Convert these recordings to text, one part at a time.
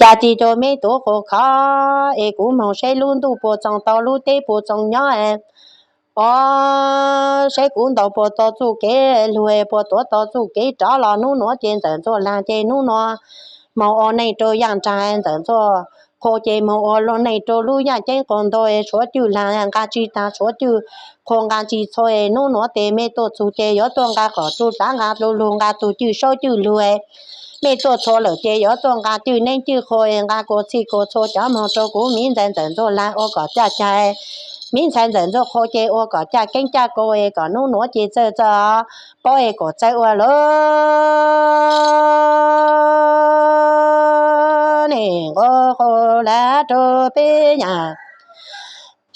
Cas tsis cov me tub qus khov es kuv moog seb lub ntuj puas txoos tau lub teb puas txoos nyob es, o, seb kuv ntaus puas tau txuj kev lug, puas tuav tau txuj kev rov los. Hnub nuav ces Ntxawm Ntxuaj Lag ces hnub nuav moog ua neej rua yaaj nraag, Ntxawm Ntxuaj Qhua ces moog ua luag neej rua lub yaaj ceeb quas ntug, suav cwj lag nqaa tsis taag, suav cwj qhua nqaa tsis txhua. Hnub nuav tes mej tuaj txug ces yuav tuaj nqaa qom txug tav, nqaa lug lug nqaa tug cwj saub cwj lug. Mej tuaj txhua lawm ces yuav tuaj nqaa cwj neeb cwj qhua, nqaa kua txhij kua txhua cov moog rua kuv miv ntxhais Ntxawm Ntxuaj Lag ua kom caj cag. Miv ntxhais Ntxawm Ntxuaj Qhua ces ua kom caj keeb caj kua, kom hnub nuav ces txawj txawj paub es kom txawj ua lawm. Nim nqua qhua lag rua peb yaaj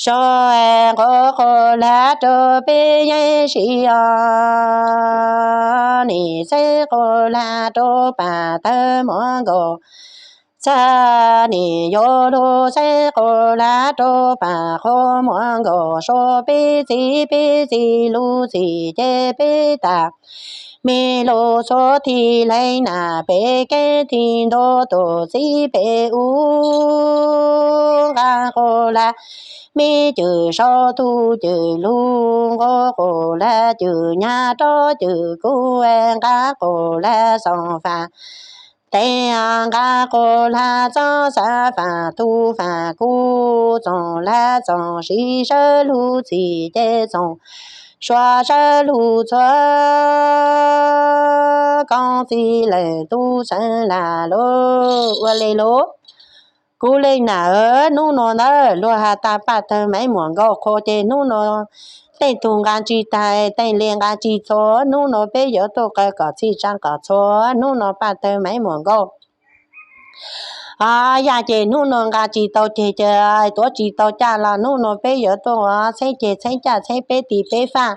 so, nqua qhua lag rua peb yeeb si os. Nim xeeb qhua lag rua pam tawg muam nkaus, txhaj nim yuav lug xeeb qhua lag rua pam qhua muam nkaus, sua peb txiv peb txiv lub txim ces peb tas. Mej lug txhua thib leeg nam pem keeb thib ntua tus txiv pem ub, nqaa qhua lag mej cwm sau tug cwm lug, nqua qhua lag cwm nyag rov cwm kub, nqaa qhua lag xoom fam tes, nqaa qhua lag txob xav fam tug fam kub, txoom lag txoom siv sawv lug txim ces txoom sua sawv lug txhua koob txij lawm tub xeeb lam lug ua le lug. Kuv le nam, hnub nuav ntawd luag has tas paj tawg maiv muam nkaus qhua ces hnub nuav tej tug nqaa tsis taag, tej le nqaa tsis txhua. Hnub nuav peb yuav tuaj qw kom txhij tsaa kom txhua. Hnub nuav paj tawg maiv muam nkaus, o, yaj ces hnub nuav nqaa tsis tau ceg ces tuav tsis tau caj los hnub nuav peb yuav tuaj ua txheeb ceg txheeb caj txheeb peb tis peb faj.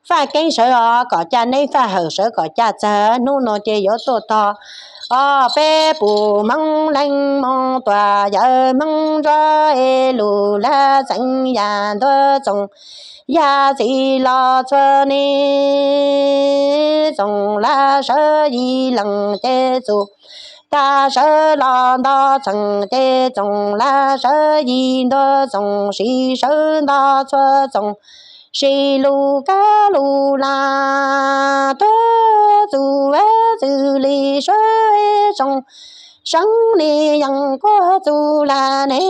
Faj keeb sawv os kom caj, neb faj hawm sawv kom caj txag. Hnub nuav ces yuav tuaj tog, o, peb pum Hmoob Leej Hmoob Tuam, yawg Hmoob Ntsua, es lug lag txeev yam ntuag txoom yam txiv los txhua ne. Txoom lag sawv yim leej ces txug tag, sawv los nto txheem ces txoom lag sawv yim ntuag txoom siv sawv nto txhua txoom siv lug kab lug lag tuag txug txwv li sawv tsoom seeb ne yeej kuag txug lag ne.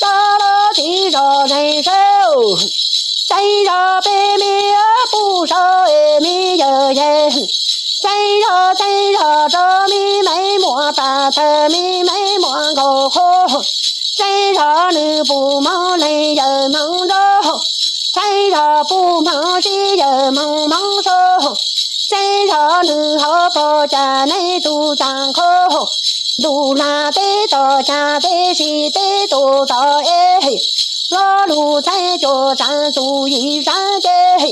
Rov los txiv zog zeeg sawv, txeeb zog peb me puj saub es me yawg yeeg, txeeb zog txeeb zog rua me maiv muam pam tawg me maiv muam nkaus qhua, txeeb zog nws puj Hmoob leej yawg Hmoob nraug, txeeb zog puj Hmoob sib yawg Hmoob Hmoob saub, txeeb zog nws hauv paug cas neb tug tsaam qhua, ntuj lag teb tog cas teb si teb tug tog es, lo lug txheeb cuam tsaam txug yim tsaam ces,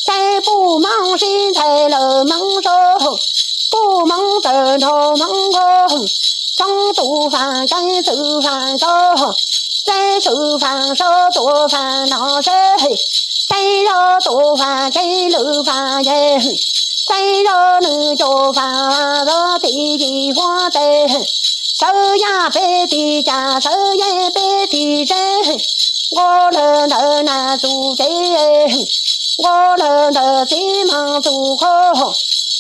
txheeb puj Hmoob sib ntxhais lawm Hmoob saub, puj Hmoob tawg nrho Hmoob nkaus, txhoov tus faam keeb txwv faam nkaus, txeeb swm faam saub tus faam no seb, txeeb zog tus faam keeb lwm faam yeej, txeeb zog nws cuam faam zog tim yim huab tes, sawv yaj peb tis cas sawv yeeb peb tis seb, nqua lawg ntawm nam txug cev, nqua lawg ntawm txiv moog txug qhua,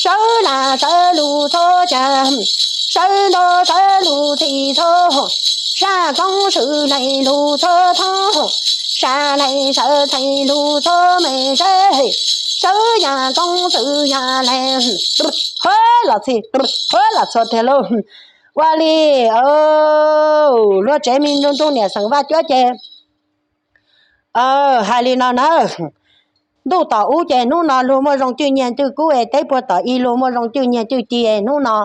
sawv lam sawv lug txhua cag, sawv nto sawv lug txhij txhua, sab koob swm leeg lug txhua thoob, sab leeg sawv txheej lug txhua me seb, sawv yam koob xwm yam leeg, huab los txhij, huab los txhua tiag lauj. Ua li, luag tsev me ntu ntuj niam xeem Vaj Cuab ces hais li no na, ntuj tom ub ces hnub no luag muaj zoo cwj nyiaj cwj kub es teb puag tom ib luag muaj zoo cwj nyiaj cwj ci es hnub no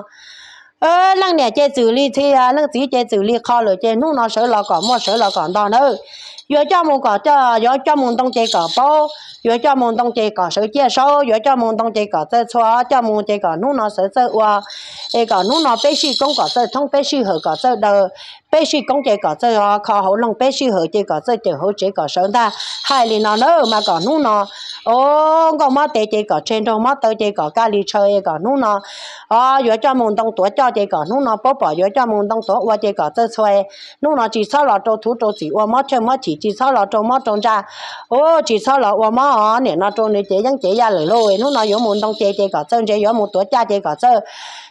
leej niam ces txwm li txhij, leej txiv ces txwm li qho lawm ces hnub no sawv los kom muaj sawv los kom nto nawb. Yuav coj mus kom coj, yuav coj mus ntoo ces kom paub, yuav coj mus ntoo ces kom sawv ciaj saub, yuav coj mus ntoo ces kom txawj txhua, coj mus ces kom hnub no sawv txawj ua, es kom hnub no peb sij koob kom txawj thoob, peb sij hawm kom txawj daws, peb sij koob ces kom txawj kho hauv loog, peb sij hawm ces kom txawj cawm hauv tsev kom sawv ntag. Hais li no na mas kom hnub no, o, nkauj mob tes ces kom tseg nraug, mob taw ces kom kaj li tshaw, kom hnub no, o, yuav coj mus ntoo tuav coj ces kom hnub no paub pom, yuav coj mus ntoo tuav ua ces kom txawj txhua. Hnub no tsis txhob los rau thuv rau txim ua mob chawj mob chim, tsis txhob los rau mob rau ntsaj, o, tsis txhob los ua mob o niam no rau nws cev yeeb cev yaj lawm lauj. Hnub no yuav mus ntoo ces ces kom txawj ntse, yuav mus tuav caj ces kom txawj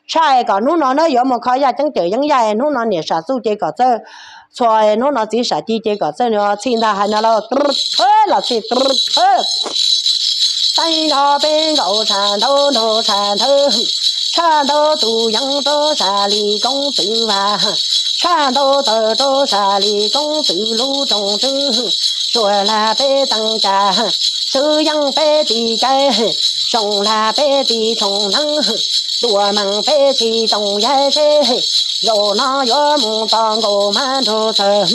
tshaj, kom hnub no na yuav mus kho yaj ceeb cawm yeeb yaj, hnub no niam sam txuj ces kom txawj txhua, hnub no txiv sam ci ces kom txawj txhij ntag. Hais no los txhawb los txhij, txhawb, teeb nrog peb nkaus tshaj ntaub nrog tshaj nthawv, tshaj ntaub tus yeeb rau sam li koob txwv vas, tshaj ntaub taw rau sam li koob txwv lub rooj tswb, suav lag peb teev cas, swb yeej peb tis cai, soom lag peb tis tshoom neeb, tuam meem peb tsis toom yaig seb, zaum no yuav mus tos nkaus mab nraug txawg,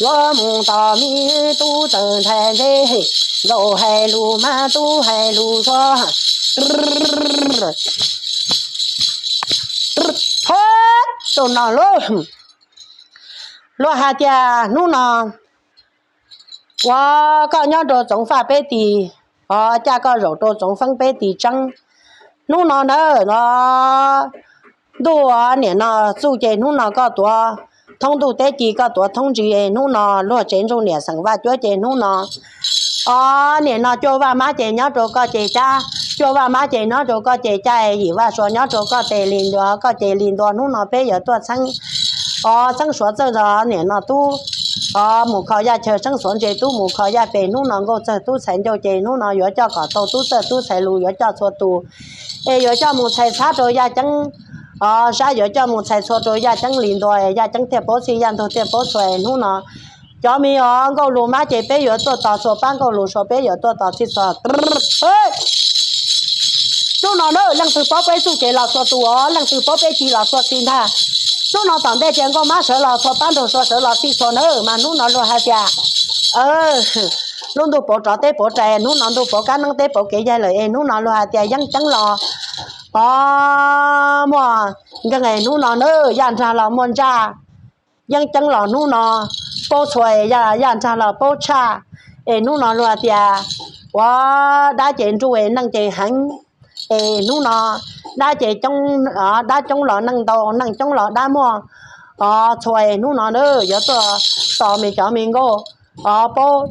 yuav mus tos me tub txawg ntxhais ntse, nkaus hais lus mab tub hais lus suav. Tus no lauj, luag hais tias hnub no ua koj nyob rau tsoov faj peb tis, o, caj koj zaum rau tsoov feeb peb tis tseeb. Hnub no na, o, ntuj niam no txuj ces hnub no koj tuav thoob ntuj teb ci, koj tuav thoob ntsis, hnub no luag tsev ntsuj niam xeem Vaj Cuab ces hnub no, o, niam no cuaj vaj mab ces nyob rau koj ces cab, cuaj vaj mab ces nyob rau koj ces caj, yim vaj suav nyob rau koj ces li ntua, koj ces li ntua. Hnub no peb yuav tuaj txheeb, o, txheeb suav txawj ntxov niam no tub, o, mus kho yaj chaw, txheeb suav ntse tub mus kho yaj pes. Hnub no nkauj txawg tub txhais ncauj ces hnub no yuav coj kom tau tub txawj tub txhais lus, yuav coj txhua tus, es yuav coj mus txhais txhab rau yaj ceeb, o, sab yuav coj mus txhais txhua rau yaj ceeb li ntua, yaj ceeb thiaj paub txhij, yaj ntug thiaj paub txhua. Hnub no cov me o nkauj lus mab ces peb yuav tuaj tos txhua pab nkauj lus suav, peb yuav tuaj tos txhij txhua. Hnub no na leej twg paub peb txuj ces los txhua tus, leej twg paub peb ci los txhua txhij ntag. Hnub no tom ntej ces nkauj mab sawv los txhua pab nraug suav sawv los txhij txhua na, mas hnub no luag hais tias, lub ntuj pauv rov teb pauv rais, hnub no ntuj pauv kab neeb teb pauv kev yaig lawm es hnub no luag hais tias yeeb ceeb los, o, muaj nkeeg es hnub no na yaj nrag los muaj ntsaj. Yeeb ceeb los hnub no paub txhua, yaj nrag los paub tshaj, es hnub no luag tias ua dab ces nruj es neej ces heev, es hnub no dab ces coob, dab coob los neej ntau, neej coob los dab muaj, o, txhua. Es hnub no na yuav tuaj tos me cov me nkauj, o, paub,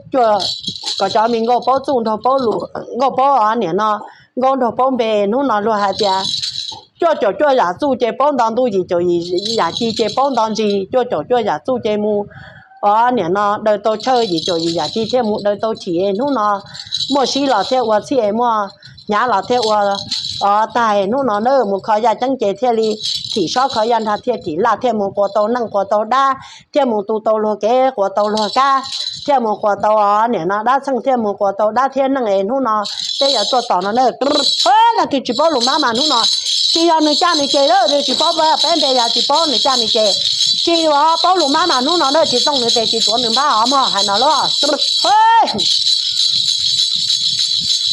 kom cov me nkauj paub txuj nraug paub lus, nkauj paub o niam no, nkauj nraug paub npe. Hnub no luag hais tias cuaj caum cuaj yam txuj ces paub nto ntuj, yim caum yim yam ci ces paub nto ntsis, cuaj caum cuaj yam txuj ces mus, o, niam no daws tau chawj, yim caum yim yam ci thiaj mus daws tau chim. Hnub no muaj sib los thiaj ua txhij, muaj hnyav los thiaj ua, o, tag. Hnub no na mus kho yaj ceeb ces thiaj li thim sob, kho yaj nrag thiaj thim laj, thiaj mus quas tau neej quas tau dab, thiaj mus tu tau luag kev quas tau luag kab, thiaj mus quas tau, o, niam no dab txheej, thiaj mus quas tau dab thiab neej. Es hnub no peb yuav tuaj tos no na, leej twg tsis paub lus mab mas hnub no tsis yog nws caj nws ces, nws tsis paub peb npe yog tsis paub nws caj nws ces, tsis paub lus mab mas hnub no na tsis tooj nws tes tsis tuav nws npab os mog. Hais no lauj,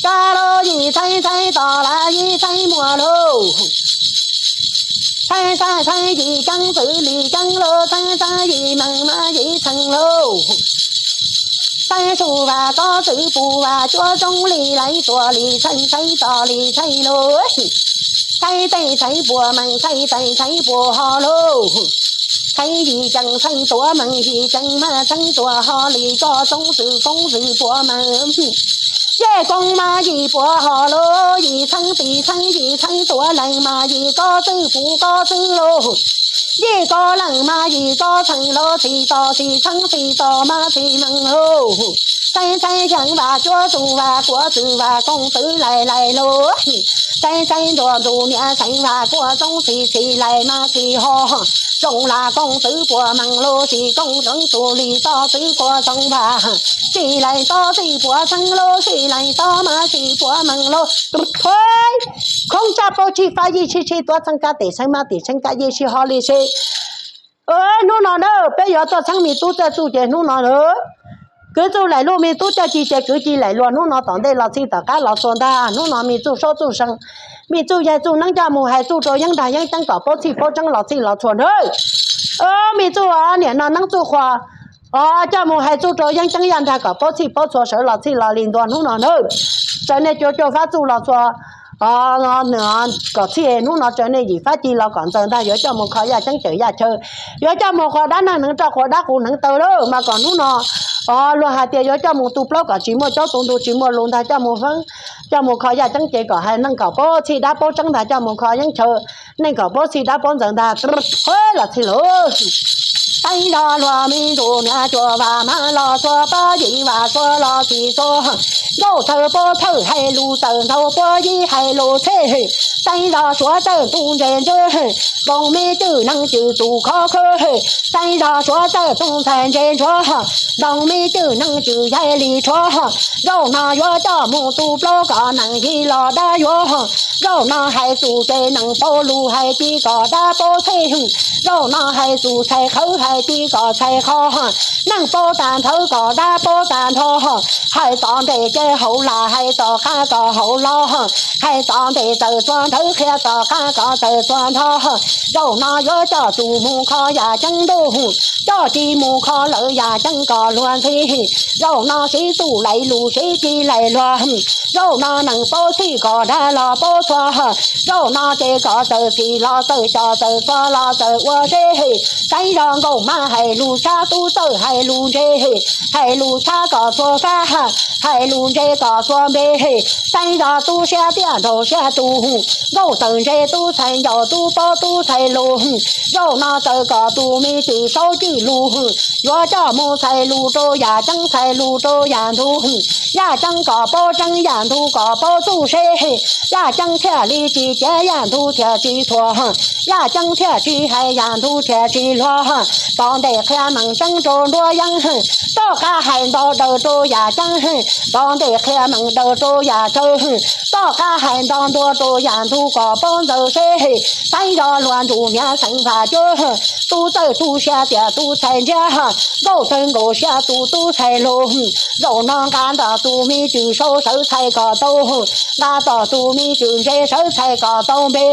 ka lo yim txheeb txheeb tos la yim txheeb muaj lauj, txheeb txheeb txheeb yim ceeb txwv li ceeb lauj, txheeb txheeb yim meej mas yim txheej lauj. Txheeb tsu vas kob txwv pus vas cuab zoo li laiv tuam li txheeb txheeb tos li txheeb lauj, txheeb tej txheeb puas meej txheeb tej txheeb puas ho lauj, txheeb yim ceeb txheeb tuam meej yim ceeb mas txheeb tuam ho li koj txoob txwv koob txwv puas meej, yim koob mas yim puas ho lauj, yim txheeb tis txheeb yim txheeb tuam leej mas yim kob txwv pus kob txwv lauj, yim kob leej mas yim kob txheej lauj, txhij tos txhij txheeb txhij tos mas txhij meej lauj, txheeb txheeb yeeb vas cuab tsu vas kuav txwv vas koob txwv laim laim lauj, txheeb txheeb ntuas ntuj niam xeev vas kuav txoob txhij txhij laim mas txhij ho, zoo la koob txwv puas meej lauj, tsis koob zoo txuj li toj txwv puas zoo vas, tsis laim toj txij puas txheeb lauj, tsis laim toj mas txij puas meej lauj. Khoob tsaj paub tsis fab yij tshib tshib tuav txheeb kab tes txheeb mab tes txheeb kab yej sib ho li seb. Hnub no na peb yuav tuaj txheeb me tub txawj txuj ces hnub no na Kwv Txuj laim luag me tub coj ci ces kwv ci laim luag hnub no tom ntej los txhij tom qab los txhua ntag. Hnub no me txuj saub txuj seev, me txuj yaig txuj neeb coj mus hais txuj rau yeeb nrag yeeb ceeb kom paub txhij paub tseeb los txhij los txhua nawb. Me txuj niam no neeb txuj qhua coj mus hais txuj rau yeeb ceeb yaj nrag kom paub txhij paub txhua sawv los txhij los li ntua hnub no nawb. Tsaws nej cuav cuaj fab txuj los txhua kom txhij hnub no tsaws nej yim fab ci los kom ntxaws ntag yuav coj mus kho yaj ceeb cawm yaj chaw, yuav coj mus qhuas dab neeg hneev roj qhuas dab qus hneev taw lawm mas kom hnub no luag hais tias yuav coj mus tu plaub kom tsis muaj caub tu ntug tsis muaj lus ntag coj mus feeb, coj mus kho yaj ceeb ces kom hais neeg kom paub txhij dab paub tseeb ntag coj mus kho yeeb chaw, neeg kom paub txhij dab paub ntxaws ntag. Los txhij lawm. Teeb zog luag me ntuj niam cuaj vam mas los txhua pob yim vam txhua los txhij txhua, nkauj txawj pob thawj hais lus txawj ntxaug puab yib hais lus txhij. Teeb zog suav txawj tu ntses ntsuab, npoo me cwj neeg cwj tus khov khwb. Teeb zog suav txawj tu ntxhais ntses ntsuab, npoo me cwj neeg cwj yaig li rhuav. Zaum no yuav coj mus tu plaub kom neeg yig los dab yuav. Zaum no hais txuj ces neeg paub lus hais ci kom dab paub txhij. Zaum no hais txuj txhais qhawv hais ci kom txhais qhov. Neeg paub tag nrho kom dab paub tag nrho, hais tom ntej ces hauv lam hais tom qab kom hauv los, hais tom ntej txawm txhua nrhawv qhia tom qab kom txawm txhua nrho. Zaum no yuav coj txuj mus kho yaj ceeb ntuj, coj ci mus kho lawv yaj ceeb kom luag ntxhi. Zaum no siv txuj laim lus siv ci laim luag, zaum no neeg paub txhij kom dab los paub txhua. Zaum no ces kom txawm txhij los txawm coj txawm txhua los txawm ua seb. Teeb zog nkauj mas hais lus tshab tub txawj hais lus ntse, hais lus tshab kom txhua fab, hais lus ntse kom txhua npe. Teeb zog tub siab tiaj nraug siab tus, nkauj txawj ntse tub txhais ncauj tub paub tub txhais lus. Zaum no txawm kom tus me cwj saub cwj lus, yuav coj mus txhais lus rau yaj ceeb txhais lus rau yaj ntug. Yaj ceeb kom paub tseeb yaj ntug kom paub txuj seb, yaj ceeb thiaj li tsis ciav yaj ntug thiaj tsis thuam, yaj ceeb thiaj tsis hais yaj ntug thiaj tsis luag. Tom ntej qhia meem tseeb rau nruab yeeb, tom qab hais nto daws rau yaj ceeb. Tom ntej qhia meem daws rau yaj chaw, tom qab hais nto ntua rau yaj ntug kom paub ntxaws seb. Teeb zog luag ntuj niam xeem vaj cuab, tub txawj tu siab tiaj tub txhais ntsiab, nkauj txawj nkaus siab tus tub txhais lus. Zaum no nqa tom tus me cwj saub sawv txhais kom tau, nqa tom tus me cwj ntse sawv txhais kom tau npe.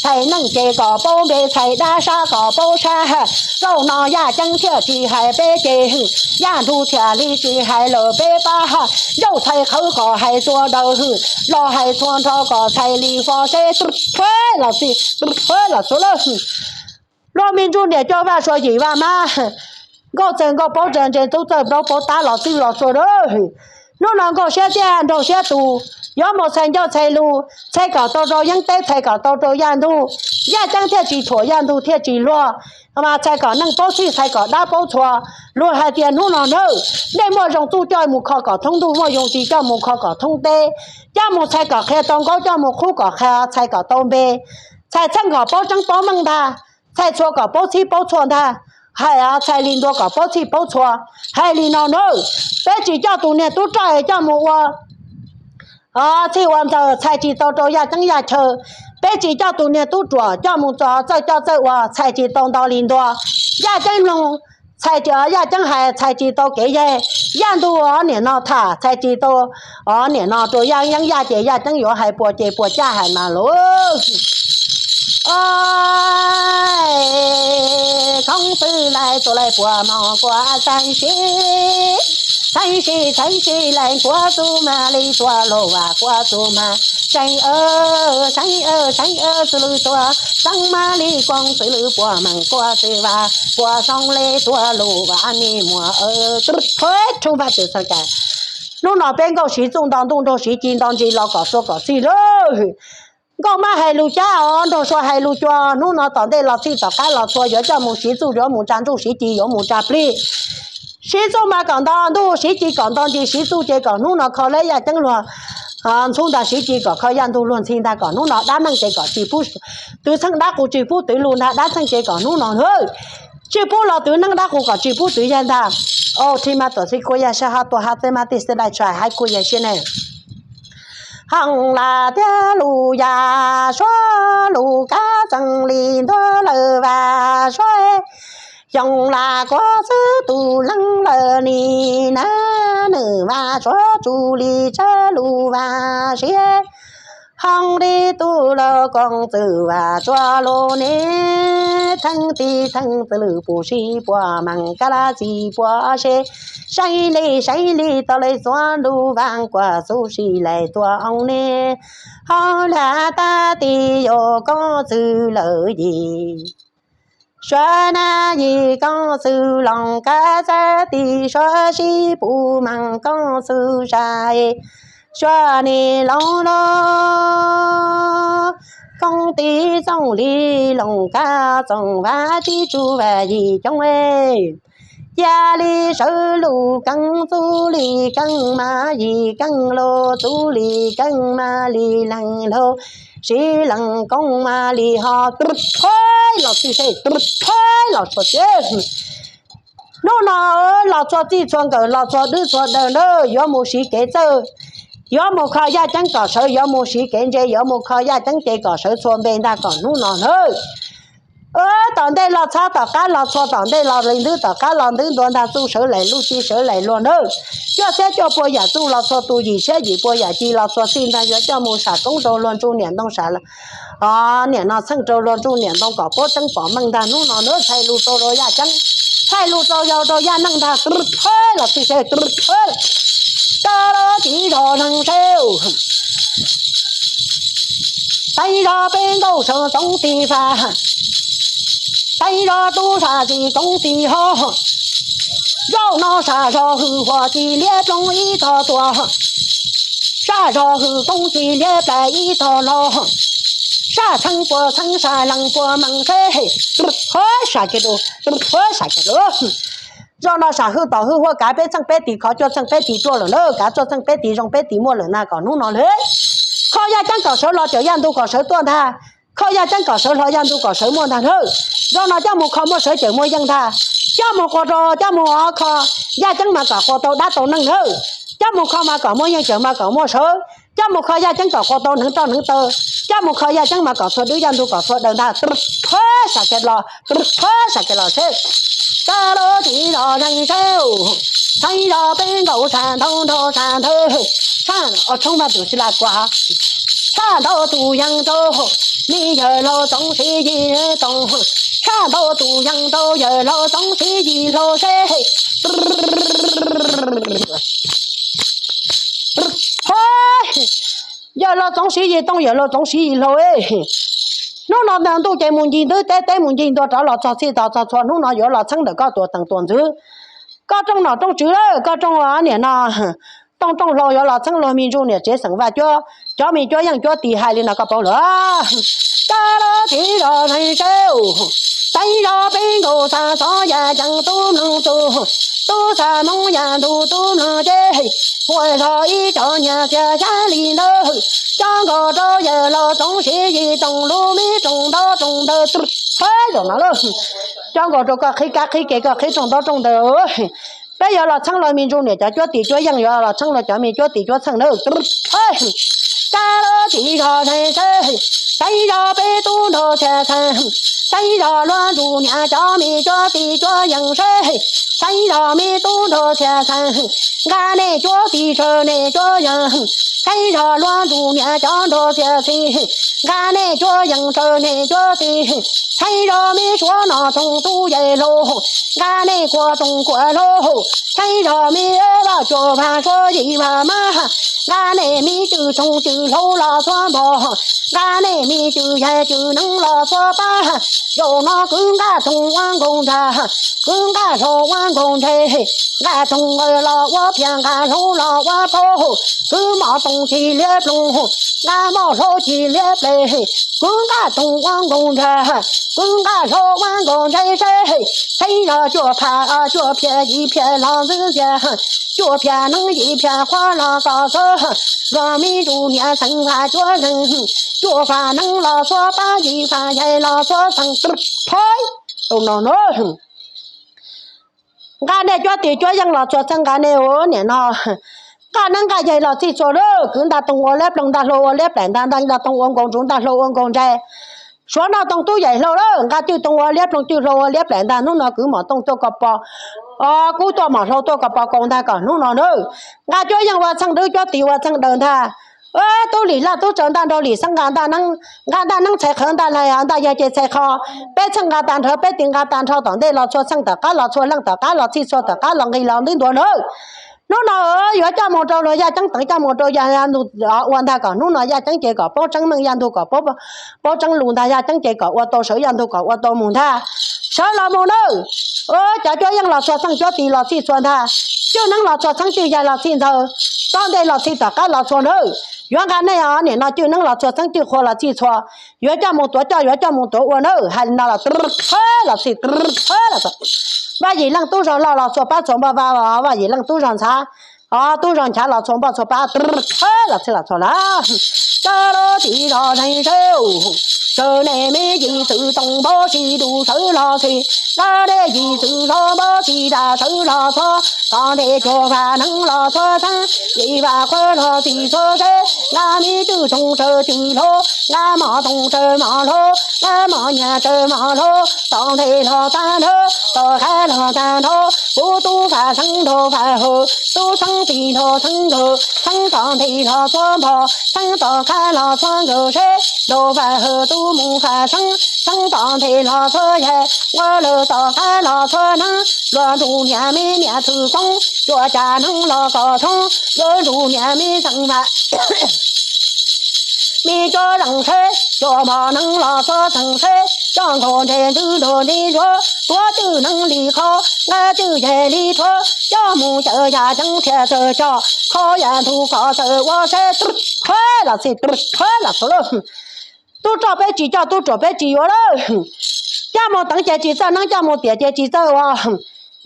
Txhais neeg ces kom paub npe, txhais dab sab kom paub sab. Zaum no yaj ceeb thiaj tsis hais peb ces, yaj ntug thiaj li tsis hais lawm peb pab. Zaum txhais qhawv kom hais txhua daws, los hais txhua nrho kom txhais li fo seb. Los txhua lawm, luag me ntsuj niam coj vaj sua yim vaj mab, nkauj txawj nkauj paub tsa ntse tub txawj plaub paub tab los txwj los txhua lawm. Hnub no nkauj siab tiaj nraug siab tus, yuav mus txhais ncauj txhais lus, txhais kom tau rau yeeb teb txhais kom tau rau yaj ntug, yaj ceeb thiaj tsis thuam yaj ntug thiaj tsis luag. Mas txhais kom neeg paub txhij txhais kom dab paub txhua. Luag hais tias hnub no nawb, nej muaj zoo txuj coj mus kho kom thoob ntuj, muaj zoo ci coj mus kho kom thoob teb, coj mus txhais kom qhia tau nkaub coj mus qhub kom qhia txhais kom tau npe. Txhais txheej kom paub tseeb paub meej ntag, txhais txhua kom paub txhij paub txhua ntag. Hais txhais li ntua kom paub txhij paub txhua. Hais li no nawb, peb tsis coj tus niag tub roj es coj mus ua txhij ua ntxaws txhais tsis tau rau yaj ceeb yaj chaw. Peb tsis coj tus niag tub ruam coj mus txo txawj coj txawj ua txhais tsis tau nto li ntua. Yaj ceeb mloog, txhais, yaj ceeb hais txhais tsis tau kev yaig. Yaj ntug niam no tham txhais tsis tau, niam no rau yaj yeeb yaj ces yaj ceeb yuav hais puas ces puas caj hais mas lauj. Khoob twg lais tuaj lais puas mos kuas xeeb sib, xeeb sib xeeb sib lais kuas txuj mas li tuaj los vam kuas txuj mas seeb, seeb, seeb xws lwm tuaj, seeb mas li koom xws lwm puas meem kuas txwj vam kuas xoo li tuaj lus vam ni muag. Thoob vaj txwv txheej cai, hnub no peb nkauj siv txuj nto ntuj nraug siv ci nto ntsis los kom sua kom txhij lawm. Nkauj mab hais lus cab os, nraug sua hais lus cua, hnub no tom ntej los txhij tom qab los txhua yuav coj mus siv txuj yuav mus tsa ntsuj siv ci yuav mus tsa plig. Siv txuj mas kom nto ntuj, siv ci kom nto ntsis, siv txuj ces kom hnub no kho leb yaj ceeb luag ntxhub ntag, siv ci kom kho yaj ntug luag ntxhi ntag, kom hnub no dab neeg ces kom tsis pub twv txheej, dab qus tsis pub twv lus ntag, dab txheej ces kom hnub no tsis pub los twv neeb, dab qus kom tsis pub twv yaig ntag. Au, tsis mas tuam txhij kuj yog sab hab tua hab txeb mab tij xeb dai tshais hab kuj yog siab ne. Hee las tiag lus yaj suab lus kab txeeg li ntuag lawm vas suab. Xyoo las kuv xwb tus leej lawm ni na, nws vam suav tsus li tsawg lus vam siab. Hoo li tus los koom txwm vam tsuag lus ne, theej tib theej txwm lwm pum sib puas meem kab lab txim puas se, saib li saib li tau li xuav lus vam kuas xub sim laim tua oo ne. Hoo las tag ti yuav koom txwm lawm yim suav na, yim koom txwm loos kab txawb ti suav sib pum meem koom txwm sai, suav ni loos los koom tib txoom li loos kab txoos vam tib tsuj vam yim coob. Cia li sawv lus keej txuj li keej mas yim keej lus txuj li keej mas li leej lus, siv leej koom mas li ho tub thawb los tib se tub thawb los txhua tib. Hnub no los txhua txij txhua nkawm los txhua dub txhua daws na, yuav mus siv kev txawj, yuav mus kho yaj ceeb kom sawv, yuav mus siv kev ntse, yuav mus kho yaj ceeb ces kom sawv txhua npe ntag kom hnub no na. Tom ntej los txhob, tom qab los txhua, tom ntej los li ntwb, tom qab los ntwb ntua ntag, txuj sawv laim luj ci sawv laim luag na. Cuaj txhiab cuaj puas yam txuj los txhua tus, yim txhiab yim puas yam ci los txhua txij ntag, yuav coj mus sam koob rau luag ntsuj niam ntoo sam, o, niam no txheej rau luag ntsuj niam ntoo kom puab tseeb pom meej ntag hnub no na. Txhais lus rau rau yaj ceeb, txhais lus rau yau rau yaj neej ntag, tub thawb los tib se tub thawb, kab lab tib zog zeeg seb teeb zog peb nkauj sawv txoov tig faj, teeb zog tub sam tsis txoov tig ho, zaum no sam zog hwj huam tsis liab ploog ib tog tuaj, sam zog hwj txoov tsis liab plais ib tog los, sam txheeb puas txheeb sam leej puas meej seb, tub thawb sam ke, tub thawb sam ke. Zaum no sam hwj tom hwj huaj kav peb txheej peb tis, khov cuaj txheej peb tis tuaj lawm na, kav cuaj txheej peb tis zoo peb tis muaj lawm na kom hnub no li. Kho yaj ceeb kom sawv los cawm yaj ntug kom sawv tuaj ntag. Kho yaj ceeb kom sawv hlo yaj ntug kom sawv muaj ntag na. Zaum no coj mus kho muaj sawv cawm muaj yeej ntag. Coj mus qua rau, coj mus kho yaj ceeb mas kom qua tau dab tau neeg na. Coj mus kho mas kom muaj yeej cawm mas kom muaj sawv. Coj mus kho yaj ceeb kom qua tau hneev roj hneev taw. Coj mus kho yaj ceeb mas kom txhua dub yaj ntug kom txhua daws ntag. Tub thawb sam ke los, tub thawb sam ke los seb, kab lab tib zog zeeg seb, teeb zog peb nkauj sam ntaub nrog sam nthawv, sam, o, tshoob vaj tus si la kua, sam ntaub tus yeej rau, me yawg laus Txoov Siv Yim Tooj, sam ntaub tus yeej rau yawg laus Txoov Siv Yim Hlau seb. Yawg laus Txoov Siv Yim Tooj, yawg laus Txoov Siv Yim Hlau, hnub no ntuj ces mus ncig ntub, teb teb mus ncig ntua rov los txog txij txog txog txhua, hnub no yuav los txheeb ntawm koj tuam teem tuam ntxwv, koj rooj nom rooj tswv lawm, koj rooj niam no, rooj rooj hlau yuav los txheeb luag me ntsuj niam tsev xeem vaj cuab, cov me cuab yeej cuab tis hais li no koj paub lawm. Kab lab tib zog zeeg seb, teeb zog peb nkauj xa xov yaj ceeb tub mloog tub, tub xa Hmoob yaj ntug tub mloog ces, ua zog ib co nyias txiag xyab li ntawd, coj nkaus rau yawg laus Txoov Siv Yim Tooj lub me rooj ntaub rooj ntawv, tub thawb zaum no lawm, coj nkaus rau koj qhib kab qhib ke, koj qhib rooj ntaub rooj ntawv. Peb yuav los txheeb luag me ntsuj niam cov cuab tis cuab yeej, yuav los txheeb luag cov me cuab tis cuab txheej na. Kab lab tib zog zeeg seb, teeb zog peb tub nrog txhiaj txheej, teeb zog luag ntsuj niam cov me cuab tis cuab yeej seb, teeb zog me tub nrog txhiaj txheej, nqa nej cuab tis tsawg nej cuab yeej, teeb zog luag ntsuj niam cov nrog txhiaj txheej, nqa nej cuab yeej tsawg nej cuab tis, teeb zog me suav no tsoom tub yawg laus, nqa nej kua tsoom kua hlau, teeb zog me vaj cuaj vaj suav yim vaj mab, nqa nej me cwj tsoom cwj hlau los txhua npog, nqa nej me cwj yaj cwj neeb los txhua pab. Zaum no kwv nqa tsoom ua nkaus ntsha, kwv nqa hlau ua nkaus ntshe, nqa tsoom los ua phiaj, nqa hlau los ua phau, kwv mov tsoom ci liab ploog, nqa mov hlau ci liab ple, kwv nqa tsoom ua nkaus ntsha, kwv nqa hlau ua nkaus ntshe seb, teeb zog cuaj phav cuaj phiaj yim phiaj los ntxwv ntxiag, cuaj phiaj neeb yim phiaj qhuav los kom txhawb, luag me ntsuj niam xeem vaj cuab yeej, cuaj phav neeb los txhua pab, yim phav yaig los txhua xeem, tub thawb zaum no na. Nqa nej cuab tis cuab yeej los txhua txheej, nqa nej ua niam no, nqa neeb nqa yaig los txhij txhua lawm, kwv ntaj toog ua liab ploog, ntaj hlau ua liab plaim, ntaj ntaj toog ua nkaus ntsuv, ntaj hlau ua nkaus ntshe, Suav noj toog tub yaim hlau lawm, nqa cwj toog ua liab ploog cwj hlau ua liab plaim ntag, hnub no kwv mom tooj tuaj ko pos, kub tuaj mom hlau tuaj ko pos kaus ntag kom hnub no na. Nqa cuab yeej ua txheej dawb cuab tis ua txheej daws ntag. Tub lim laj tub tsaws ntaj nraug lim xeeb nqa ntaj neeb, nqa ntaj neeb txhais qhawv ntaj lais ntaj yag ces txhais qho. Peb txheej nqa tag nrho peb tis nqa tag nrho tom ntej los txhua txheej tom qab los txhua leej tom qab los txhij txhua tom qab los nqis los ntuj ntua na. Hnub no yuav coj mus rau luag yaj ceeb teev coj mus rau yaj ntug ua ntag kom hnub no yaj ceeb ces kom paub tseeb meej yaj ntug kom paub tseeb lus ntag yaj ceeb ces kom ua tau sawv yaj ntug kom ua tau mus ntag. Sawv los mus nawb. Cov cuab yeej los txhua txheej cuab tis los txhij txhua ntag. Cwj neeb los txhua txheeb cwj yag los txhij ntxaws. Tom ntej los txhij tom qab los txhua nawb. Yuav nqa nej os nim no cwj neeb los txhua txheeb cwj qhua los txhij txhua. Yuav coj mus tuav coj yuav coj mus tuav ua nawb hais li no los txhawb los txhij txhawb los txhawb. Vaj Yim Leej tub zog loj los txhua pab txhua npoj, Vaj Yim Leej tub zog ntxhab, o tub zog nchav los txhua npoj txhua pab, txhawb los txhij los txhua lawm. Kab lub txiv zog zeeg seb, sawv nej me yim txwv toom npab si du sawv los txhij, nqa nej yim txwv zog npab si da sawv los txhua, tom ntej cuag vaj neeb los txhua txheeb, yim vaj qhuav los txhij txhua seb, nqa me cwj toog tsaws cwj hlau, nqa mom toog tsaws mom hlau, nqa mom nyas tsaws mom hlau, tom ntej los tag nrho, tom qab los tag nrho, kuv tub faj xeeb nrog faj hawm, tub xeeb txij nrog xeeb nkawm, xeeb tom ntej los txhua npog, xeeb tom qab los txhua nkawm seb, nrog faj hawm tub mus faj xeeb, xeeb tom ntej los txhua yaig, nqua lawm tom qab los txhua neeb, luag nrug niam me niam txwj koob, cuaj caj neeb los kom thoob, luag nrug niam me xeem vaj me cov leej seb, cov mos neeb los txhua txheej seb, cov nkaus ntsej ntxwv nrog ntsej ntsuag, tuav cwj neeb li qhov, nqa cwj yaig li rhuav, coj mus cawm yaj ceeb thiaj txawj coj, kho yaj ntug kom txawj ua seb, txhawb los txhij txhawb los txhua lawm. Tub roj peb tsis coj tub ruam peb tsis yuav lawm. Coj mus teev ces tsis txawj neeb coj mus tiam ces tsis txawj ua.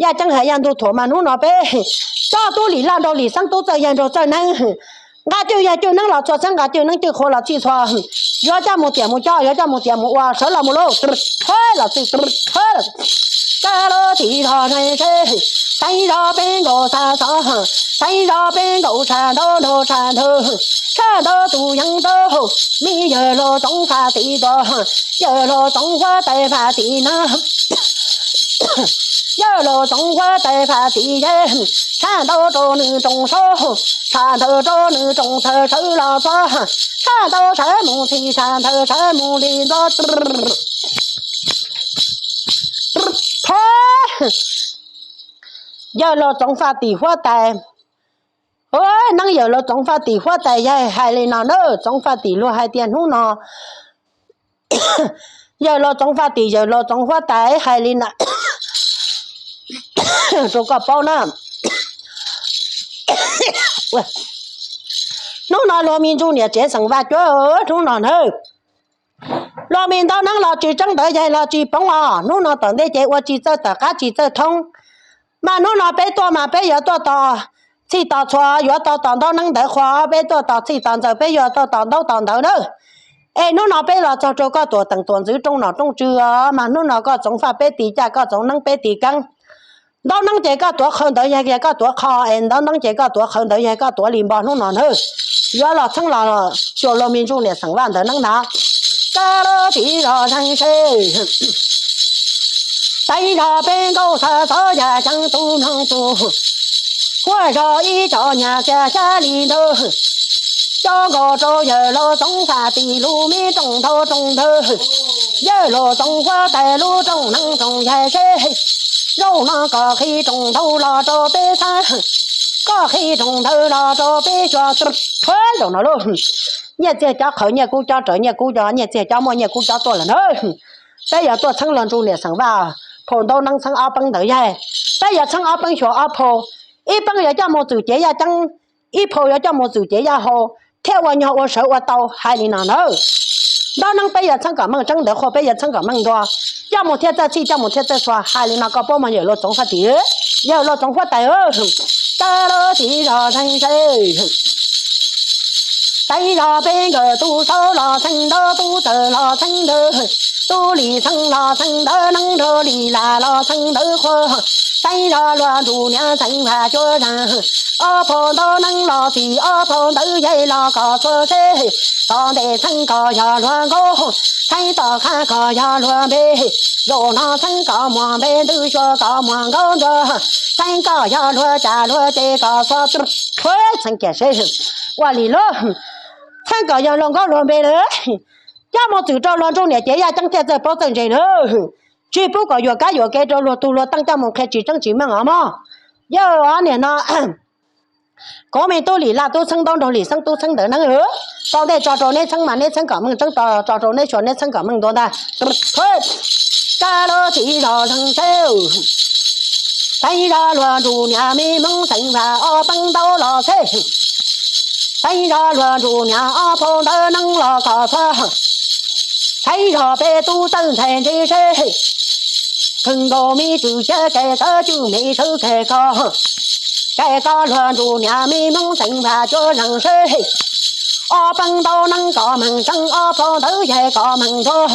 Yaj ceeb hais yaj ntug thuam mas hnub no peb coj tub lim laj nraug lim xeeb tub txawj yaig nraug txawj neeb. Nqa cwj yaig cwj neeb los txhua txheeb nqa cwj neeb cwj qhua los txhij txhua. Yuav coj mus tiam mus coj yuav coj mus tiam mus ua sawv los mus lauj. Txhawb los txhij txhawb los txhua lawm. Kab lub txiv zog zeeg seb, teev zog peb nkaus xa xov, teev zog peb nkaus tshaj ntaub nraug tshaj ntawv, tshaj ntaub tus yeev ntaub, me yawg laus Txoov Faj tim tuaj, yawg laus Txoov Huab Tais Faj tim na, yawg laus Txoov Huab Tais Faj tim yeg, tshaj ntaub rau nws rooj saub, tshaj ntawv rau nws rooj thaw sawv los txog, tshaj ntaub sawv mus txhij tshaj ntawv sawv mus li ntxov. Yawg laus Txoov Faj tim Huab Tais, neeb yawg laus Txoov Faj tim Huab Tais yaig hais li no na, Txoov Faj tim luag hais tias hnub no yawg laus Txoov Faj tim yawg laus Txoov Huab Tais hais li no rau koj paub na. Hnub no luag me ntsuj niam tsev xeem Vaj cuab hnub no na, luag me ntaub neeb los tsis tseeb ntawv yaig los tsis poob os, hnub no tom ntej ces ua tsis txawj tom qab tsis txawj thoob. Mas hnub no peb tuaj mas peb yuav tuaj tos txhij tos txhua, yuav tuaj tos ntaub neeb ntawv qhua, peb tuaj tos txhij tos ntxawm peb yuav tuaj tos ntaub tos ntawv na. Es hnub no peb los txog rau koj tuam teem tuam ntxwv rooj nom rooj tswv os, mas hnub no koj Txoov Faj peb tis caj koj Txoov Neeb peb tis keeb. Ntaub neeb ces koj tuav qhawv ntawv yaig koj tuav qho, es ntaub neeb ces koj tuav qhawv ntawv yaig koj tuav li npo hnub no na. Yuav los txheeb los cuag luag me ntsuj niam xeem Vaj ntawv neeb ntag. Kab lub txiv zog zeeg seb, teev zog peb nkaus xa xov yaj ceeb tub mloog tub, huab zog ib co nyas txiag xyab li ntawd, coj nkaus rau yawg laus Txoov Faj tim lub me rooj ntaub rooj ntawv. Yawg laus Txoov Huab Tais lub rooj neeb rooj yaig seb, zaum no koj qhib rooj ntaub los rau peb xab, koj qhib rooj ntawv los rau peb xyuas. Zaum no lauj, nyiaj txiag cov qhawv nyiaj kub cov rawv nyiaj kub cov nyiaj txiag cov muaj nyiaj kub cov tuaj lawm na. Peb yuav tuaj txheeb luag ntsuj niam xeem Vaj phau ntaub neeb txheeb ob peeb ntawv yaig. Peb yuav txheeb ob peeb xyuas ob phau, ib peeb yuav coj mus txwm cev yaj ceeb, ib phau yuav coj mus txwm cev yaj hau, thiaj ua nyuag ua sawv ua tau hais li no na. Ntaub neeb peb yuav txheeb kom meej tseeb, ntawv qhua peb yuav txheeb kom meej ntua, coj mus thiaj txawj txhij coj mus thiaj txawj txhua hais li no koj paub mog yawg laus Txoov Faj tim. Yawg laus Txoov Huab Tais, kab lub txiv zog zeeg seb, teev zog peb nkawm tub saub los txheeb ntaub tub txawj los txheeb ntawv, Tub Lis txheeb los txheeb ntawv neeb, nrog Lis Las los txheeb ntawv qhua. Xeeb zog luag nrug niam xeeb vas cuab zeeg, ob phau ntawv neeb los txim, ob phau ntawv yaig los kom txhua seb. Tom ntej txheeb kom yog luag nkaub, txheeb tom qab kom yog luag npe. Zaum no txheeb kom muaj npe ntws, xyuas kom muaj nkaub ntuag. Txheeb kom yog luag caj luag ces kom txhua, txheeb kiag seb. Ua li lauj, txheeb kom yog luag nkaub luag npe lawm, coj mus txwm rau luag nrug niam ces yaj ceeb thiaj txawj paub txawj ntse lawm. Tsis pub kom yuam kab yuam kev rau luag tug luag teej coj mus qhia tsis tseeb tsis meej os mog. Yog ob niam no, kuv me tub Lis Las tub txheeb ntaub nrog Lis Xeeb tub txheeb ntawv neeb, tau ntej tso rau neb txheeb mas neb txheeb kom meej tseeb, tso rau neb xyuas neb txheeb kom meej ntuag ntag. Kab lub txiv zog zeeg seb, xeeb zog luag nrug niam me Hmoob xeeb vas ob peeb ntaub los xeb. Xeeb zog luag nrug niam ob phau ntawv neeb los kom txhua. Xeeb zog peb tub txawj ntxhais ntse seb, kheej nkaus me txwm cia kais tawv cwj me sawv kais ko. Kais ko luag nrug niam me Hmoob xeeb vas cuab zeeg seb, ob peeb ntaub neeb kom meej tseeb, ob phau ntawv yaig kom meej ntuag.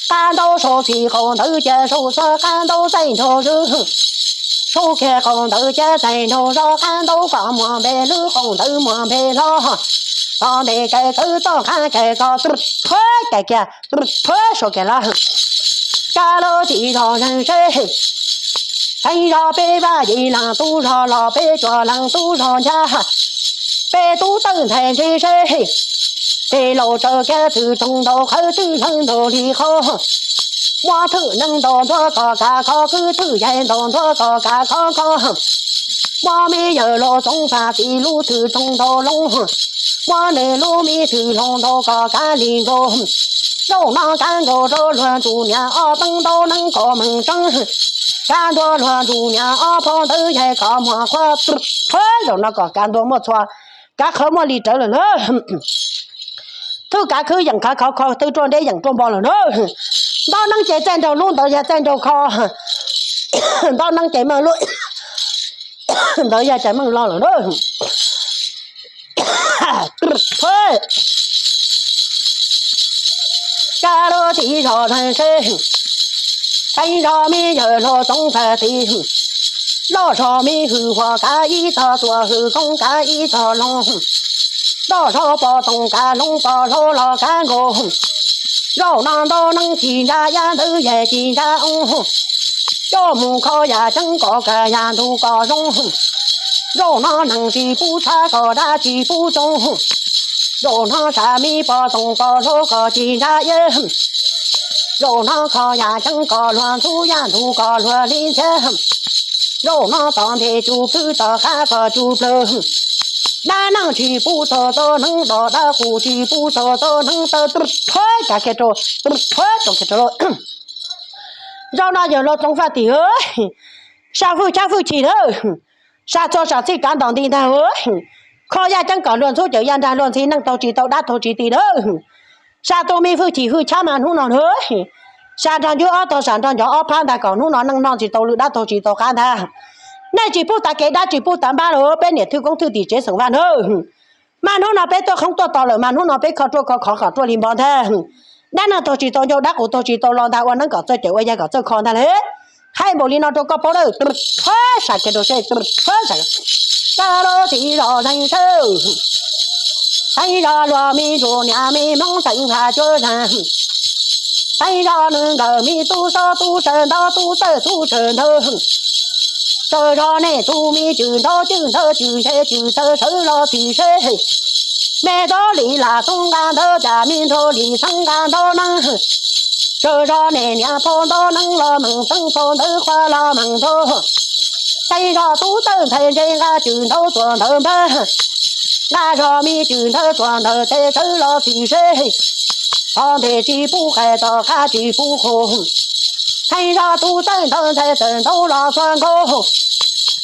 Qab ntaub sau txhim qaum ntawv cia sau txhua, qab ntaub xaij nraug zwb, sau kiag qaum ntawv cia xaij nraug zog, qab ntaub kom muaj npe lwb, qaum ntawv muaj npe hlob. Tom ntej kais tawv txoj qab kais ko, tub phuab kais kiag, tub phuab sau kiag lawm. Kab lub txiv zog zeeg seb, xeeb zog peb vaj yim leej tub zog los, peb cuaj leej tub zog ncha. Peb tub txawj ntxhais ntse seb, tej laus tsaws kiag txwm roog ntau, qhawv txwm leeg ntau li qhov. Muab thwm neeg ntau ntuag kom kav khov, khwv thwm yaig ntau ntuag kom kav khov kho. Muab me yawg laus Txoov Faj Tim lub thwm roog ntau loo, muab nws lub me thwm hloov ntau kom kav li nkaus. Zaum no kav nkaus rau luag nrug niam ob peeb ntaub neeb kom meej tseeb. Kav ntuag luag nrug niam ob phau ntawv yaig kom muaj qhua, tub phuab zaum no kom kav ntuag muaj txhua, kav qhawv muaj li rawv lawm na. Thwj kav khwv yeem kav khov kho, twb ruaj nreb yeem ruaj npo lawm na. Ntaub neeb ces txaij nraug lub ntawd yog txaij nraug kho. Ntaub neeb ces meej lub ntawd yog cas meej lo lawm na. Kab lub txiv zog zeeg seb, xeeb zog me yawg laus Txoov Faj Tim, loj zog me hwj huam kav ib txog tuaj, hwj koob kav ib txog loo. Loj zog pov tooj kav hloov pov hlau los kav nkaus. Zaum no ntaub neeb ci ntsa yaj, ntawv yaig ci ntsa oo. Coj mus kho yaj ceeb kom kawg yaj ntug kom zoo. Zaum no neeg tsis pub tshab kom dab tsis pub tsoo. Zaum no sam me pov tooj pov hlau kom ci ntsa yaj. Zaum no kho yaj ceeb kom luag ntxhub, yaj ntug kom luag li ntxhiab. Zaum no tom ntej cub plhwv, tom qab kom cub plawg. Dab neeg tsis pub txog txoj neeg dog, dab qus tsis pub txog txoj neeg taw, tub phuab kav kiag rau, tub phuab tsoo kiag rau. Zaum no yawg laus Txoov Faj Tim, sa hwj chab hwj chim lawm. Sa txhua sam txhij kav ntom nti ntag. Kho yaj ceeb kom luag ntxhub, cawm yaj nrag luag ntxhi, neeg taug tsis tau dab taug tsis ti lawm. Sa tus me hwj chim hwj chab mas hnub no na, sa nrog ncuab ob tog, sam nrog ncov ob phab ntag, kom hnub no neeg noj tsis tau lwm, dab taug tsis tau qab ntag. Nej tsis pub tav kev, dab tsis pub tav npab lawm, peb niam thwj koob thwj tim tsev xeem Vaj na. Mas hnub no peb tuaj qhoob tuaj tos lawm, mas hnub no peb kho ruaj kho khov kom ruaj li npo ntag. Dab neeg taug tsis tau ncauj, dab qus taug tsis tau lo ntag, ua neeb kom txawj, cawm ua yaj kom txawj kho ntag lawm. Hais npaum li no rau koj paub lawm, phuab sam kiag rau seb, phuab sam. Kab lub txiv zog zeeg seb, xeeb zog luag me ntsuag niam me Hmoob xeem Vaj cuab zeeg. Xeeb zog nws nkawd me tub sob tub saw ntaub, tub txawj tub saw ntawv. Saw zog nej tus me cwm ntaub cwm ntawv, cwm ntshe cwm txawv sawv los txim seb. Me tub Lis Las tub nqa ntawv, cas me nraug Lis Xeeb nqa ntaub neeb. Saw zog nej niam phau ntaub neeb los meej tseeb, phau ntawv qhua los meej ntuag. Xeeb zog tub txawj ntxhais ntse, nqa cwm ntaub txuas ntawv npab. Nqa zog me cwm ntawv txuas ntawv tes sawv los txim seb. Tom ntej tsis pub qais, tom qab tsis pub qus. Xeeb zog tub txawj ntxhais, ntxhais txawj ntaub los txhua nkaus.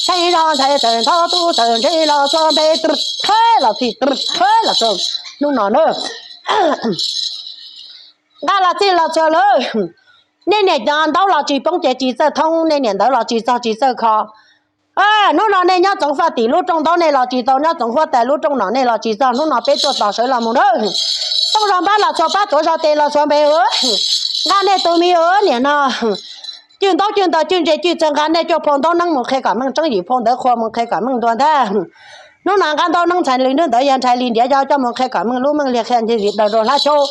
Xeeb zog ntxhais txawj ntaub, tub txawj ntse los txhua npe. Tub phuab los txhij, tub phuab los txhua. Hnub no na, nqa los txhij los txhua lawm. Nej niam ntaub los tsis poob ces tsis txawj thoob, nej niam ntawv los tsis txog tsis txawj kho. Hnub no nej nyob Txoov Faj Tim lub rooj ntaub nej los tsis tau, nyob Txoov Huab Tais lub rooj nom nej los tsis txog, hnub no peb tuaj tos sawv los mus na. Tooj zog npab los txhua pab, tuav zog tes los txhua npe. Nqa nej tus me niam no cwj ntaub cwj ntawv cwj ntse cwj txawg, nqa nej cuaj phau ntaub neeb mus qhia kom meej tseeb, yim phau ntawv qhua mus qhia kom meej ntua ntag. Hnub no nqa ntaub neeb ntxhais li nrwb ntawd yog ntxhais li ntiav yog coj mus qhia kom meej lub meej liag qhia ntxhi zis daws rau hlab xyoob,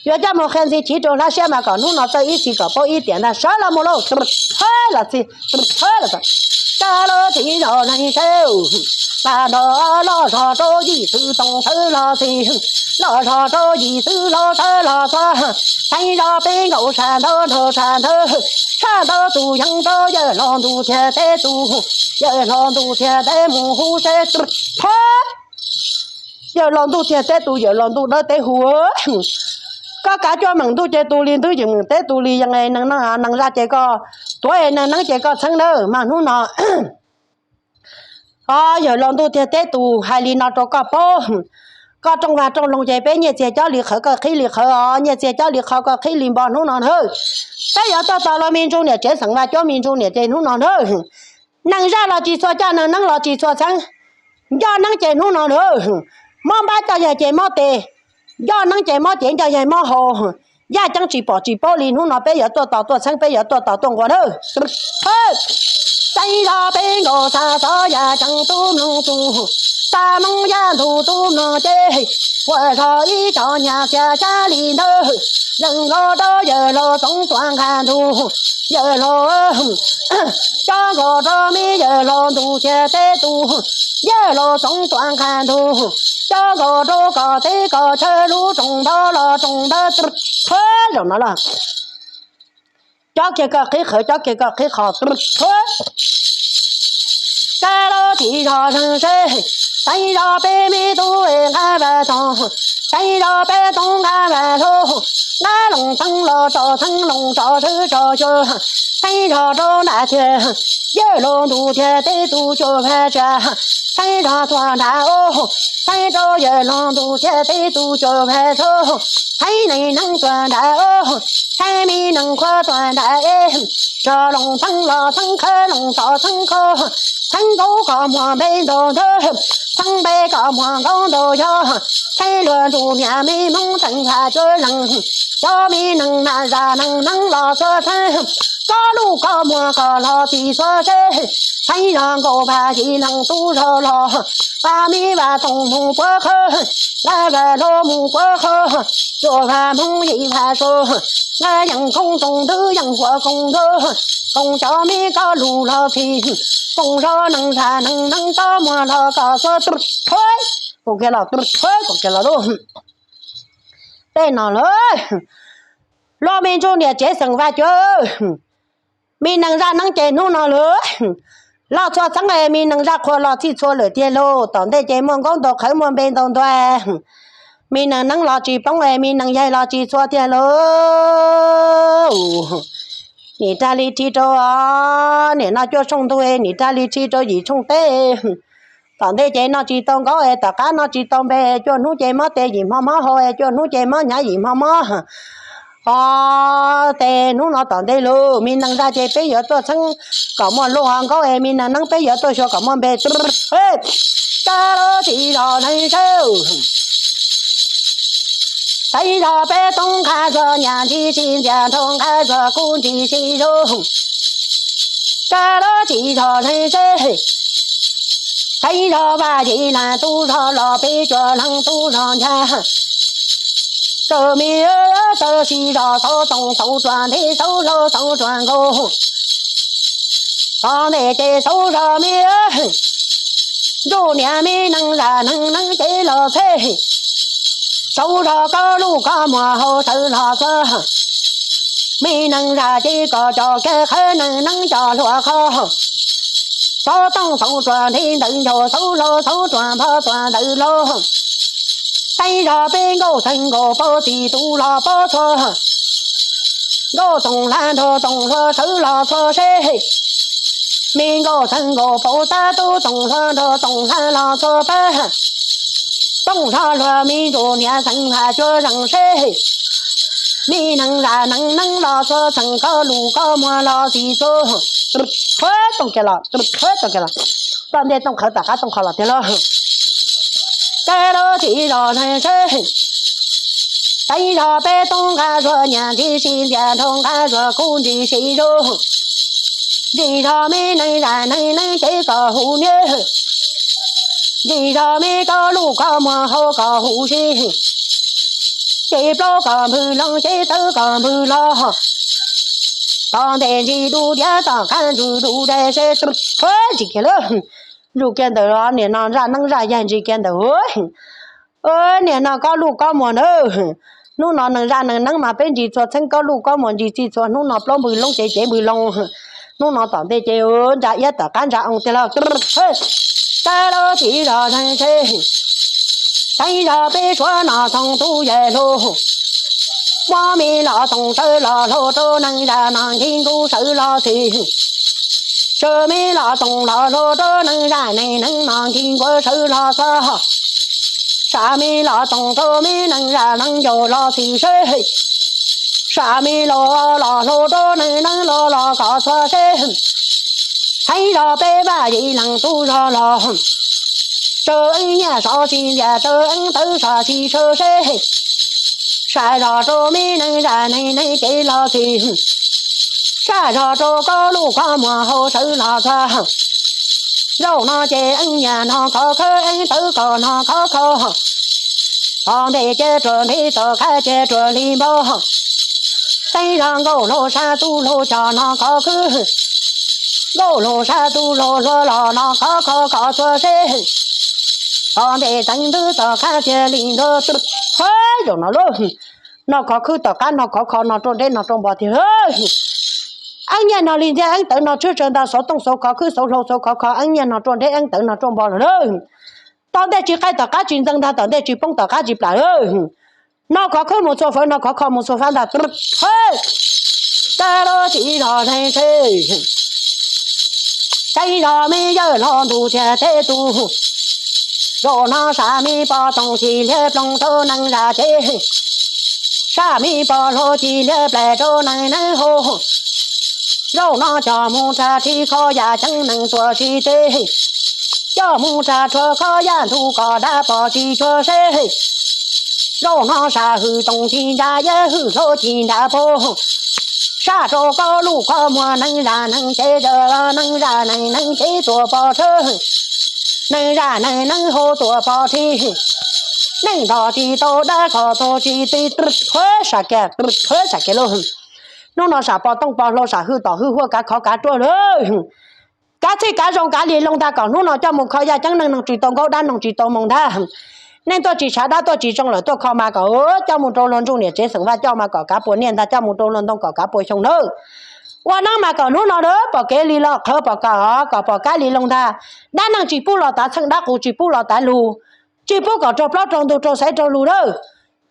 yuav coj mus qhia ntxhi chiv rau hlab siab mas kom hnub no txawj ib txhis kom paub ib tiam ntag. Sawv los mus lauj, thawj los txi, thawj los txi. Kab lub txiv zos neeg seb, tas nrho los zog rau yim txwv toom sawv los txi, los zog rau yim txwv los sawv los txog, teeb zog peb nkaus sab ntaub nrog sab ntawd, sab ntaub tus yeeb rau yawg laus ntuj thiab teb tus, yawg laus ntuj thiab teb mus hu seb, thawj. Yawg laus ntuj thiab teb tus, yawg laus ntuj dawb teb hu, koj kav cuaj meem ntuj ces tus li ntub, yim meem teb tus li yees, nees zaj ces koj tuav, nees neeb ces koj txheeb nawb mas hnub no. Os, yawg laus ntuj thiab teb tus hais li no rau koj paub, koj rooj vag rooj loog ces peb nyiaj txiag cob li qhawv koj qhib li qhawv os, nyiaj txiag cob li qhov koj qhib li npo hnub no nawb. Peb yuav tuaj tos los me ntsuj niam tsev xeem Vaj Cuab me ntsuj niam ces hnub no nawb. Nees zaj los tsis txhua coj, nees neeb los tsis txhua txheeb, nco neeb ces hnub no nawb. Mob npab coj yaig ces mob tes, nco neeb ces mob cev nco yaig mob hau. Yaj ceeb tsis pom tsis paub li, hnub no peb yuav tuaj tos tuaj txheeb, peb yuav tuaj tos tuaj nquas nawb. Teeb zog peb nkaus xa xov yaj ceeb tub mloog tus, xa Hmoob Yaj Ntug tub mloog ces, ua zog ib co nyuag xia xyab li ntawd, zeem nkaus rau yawg laus Txoov Tuam Nqaj Ntug, yawg laus, cob nkaus rau me yawg laus ntuj thiab teb tus, yawg laus Txoov Tuam Nqaj Ntug, cob nkaus rau koj teb koj chaw lub rooj nrov los rooj nrov, thawj zaum no los. Cob kiag koj qhib qhawv, cob kiag koj qhib qhov, thawj. Kab lub txiv zos neeg seb, teeb zog peb me tub nqa vaj toog, teeb zog peb toog nqa vaj hluas, nqa loos txheeb los tso txheeb loos tso sawv tso xyuas, teeb zog rau nram thiab, yawg laus ntuj thiab teb tus cuaj vaj tsa, teeb zog tuaj nram ub, teeb rau yawg laus ntuj thiab teb tus cuaj vaj tsa, teeb neeg neeb tuaj nram ub, teeb me neeg qhua tuaj nram ub, tso loos txheeb los txheeb khawv loos tso txheeb khawv, txheeb nkaub koj muag npe ntau ntawd, txheeb npe koj muag nkaub ntau yog, txheeb luag ntuj niam me Hmoob teev nqa cuab leeg, cov me neeg nam zaj neeg neeb los txhua txheeb, koj lub koj muag koj los txhij txhua seb, txheeb zog nkaus vaj yim leej tub zog los, vaj me vaj toog mus puab qhawv, nqa vaj hluas mus puab qhawv, cuaj vaj Hmoob yim vaj sua, nqa yeej koob toog ntws yeej huam koob ntws, koob cov me koj lub los txhij, koob zog neeg zaj neeg neeb koj muag los koj txhua, thawj, koob kiag los, thawj, koob kiag los lauj. Tej no lauj, los me ntsuj niam tsev xeem Vaj Cuab, me neeg zaj neeb ces hnub no lauj, los txhua txheeb, me neeg zaj qhua los txhij txhua lawm tiag lauj. Tom ntej ces muaj nkaub ntau qhawv muaj npe ntau ntua, me neeg neeb los tsis poob, me neeg yaig los tsis txhua tiag lauj. Nim rag li rhi rau, nim no cuaj tshooj ntug nim rag li rhi rau yim tshooj teb. Tom ntej ces noj tsis tau nkaub es tom qab noj tsis tau npe, cuaj hnub ces mob tes yim hmo mob hau es cuaj hnub ces mob hnyav yim hmo mob. Os, tes hnub no tom ntej lauj, me neeg zaj ces peb yuav tuaj txheeb kom muaj lub hau nkaub es me neeg neeb peb yuav tuaj xyuas kom muaj npe. Kab lub txiv zos neeg seb, teeb zog peb toog nqa zog nyam ntsis tsis ntxias nrho nqa zog kuj ntsis tsis zoo. Kab lub txiv zos neeg seb, teeb zog vaj yim leej tub zog los peb cuaj leej tub zog ncha. Txawm me txawm tsis zog xauv toom xauv ruam nthe xauv hlau xauv ruam nkaus. Tom ntej ces xauv zog me ntsuj niam me neeg zaj neeg neeb ces los txhij. Xauv zog koj lub koj muag hau sawv los txog, me neeg zaj ces koj coj kiag qhawv neeg neeb coj hluas qhov. Xauv toom xauv ruam nthe ntawm ncaug xauv hlau xauv ruam npog tuam ntawm laug. Teeb zog peb nkaus txheeb nkaus paub txij tus los paub txhua, nkaus toom hla nrog toom hluas sawv los txhua seb. Me nkaus txheeb nkaus paub txaj tub toom hluas nrog toom hla los txhua pab. Toom hluas hluas me ntsuj niam xeem Vaj Cuab zeem seb, me neeg zaj neeg neeb los txhua txheeb koj lub koj muag los txhij txhua. Thawj toom kiag los, thawj toom kiag los, tom ntej toom qhawv tom qab toom qhov los tiag lauj. Kab lub txiv zos neeg seb, Teeb zog peb tub nqa zuag nyias ntsis sib ntxias nrog nqa zuag kub ntsis sib zug. Ntsis zog me neeg zaj neeg neeb ces kom huv niab, ntsis zog me koj lub koj muag hau kom huv si, ces plaub kom npwg loo ces tawv kom npwg los. Tom ntej ntsis dub diav tom qab ntsuj dub dai seb, tsis kiag lawm. Ntsuj kiag ntawm niam no zaj neeb zaj yaig ntsis kiag ntawm. Niam no koj lub koj muag nawb. Hnub no neeg zaj neeg neeb mas peb ntsis txhua txheeb koj lub koj muag ntsis txij txhua hnub no plaub npwg loo ces cev npwg loo. Hnub no tom ntej ces ntsa iab tom qab ntsa oo tiag los. Tab lub txiv zog zeeg seb, teeb zog peb suav no thooj tub yawg hlub. Muab me los toog sawv los hlub rau neeg zaj no nkig nkuj sawv los txhim. Sawv me los toog los hlub rau neeg zaj neeg neeb no nkig nkuaj sawv los txog. Sam me los toog rau me neeg zaj neeb ncaus los txhim seb. Sam me los los hlub rau neeg neeb los los kom txhua seb. Teeb zog peb vaj yim leej tub zog los, rau eeb nyiaj sov tsis ntias rau eeb tawv sov tsis tshua seb. Sam zog rau me neeg zaj neeg neeb ces los txhim. Sam zog rau koj lub koj muag hau sawv los txog. Zaum no ces eeb nyiaj no khov kho eeb tawv kom no khov kho. Tom ntej ces ruam nrhi tom qab ces ruam li npog. Teeb zog nkauj hluas sab tub hluas cov no khov khwb. Nkauj hluas sab tub hluas hluas los no khov kho kom txhua seb. Tom ntej teev ntwv tom qab cia li ntuag. Zaum no lauj, no khov khwb tom qab no khov kho no rau nreb no rau npog tiag lauj. Eeb nyiaj no li ntxiag eeb tawv no tshwb tsawv ntag, xauv tooj xauv khov khwb xauv hlau xauv khov kho, eeb nyiaj no rau nreb eeb tawv no rau npog lawm lauj. Tom ntej tsis qaij tom qab tsis ntxeev ntag, tom ntej tsis poob tom qab tsis plam lauj. No khov khwb mus txhua fawv, no khov kho mus txhua fab ntag. Tab lub txiv zog zeeg seb, teeb zog me yawg hlob ntuj thiab teb tug. Zaum no sam me pog toog ci liab ploog rau neeg zaj ces, sam me pog hluas ci liab plaws rau neeg neeb hau. Zaum no coj mus rau thib kho yaj ceeb neeg tuaj tsis teb, coj mus rau rhuav kho yaj ntug kom dab pog tsis tshua seb. Zaum no sam hwm toog ci ntsa yaj hwm hluas ci nra pog. Sam rau koj lub koj muag neeg zaj neeg ces, neeg zaj neeg neeb ces tuaj pov tshawb. Neeg zaj neeg neeb hau tuaj pov thib. Neeg nrog tsis tau dab kom txog tsis tib, sam kiag, sam kiag lauj. Hnub no sam pov tooj pov hlau sam hwj tom hwj huaj kav khov kav ruaj lawm. Kav txhij kav zoo kav li loo ntag kom hnub no coj mus kho yaj ceeb neeg noog tsis tau nkaub dab noog tsis tau moo ntag. Neeg tuaj tsis tshav dab tuaj tsis zoo lawm tuaj kho mas kom coj mus rau luag ntsuj niam tsev xeem vaj coj mas kom kav puas niaj ntag, coj mus rau luag ntoo kom kav puas xyoo nawb. Ua neeb mas kom hnub no pom kev li los qhawv pom kom, kom pom kab li loo ntag. Dab neeg tsis pub los tav txheej dab qus tsis pub los tav lug, tsis pub kom raug plaub raug ntug raug xaiv raug lug lawm.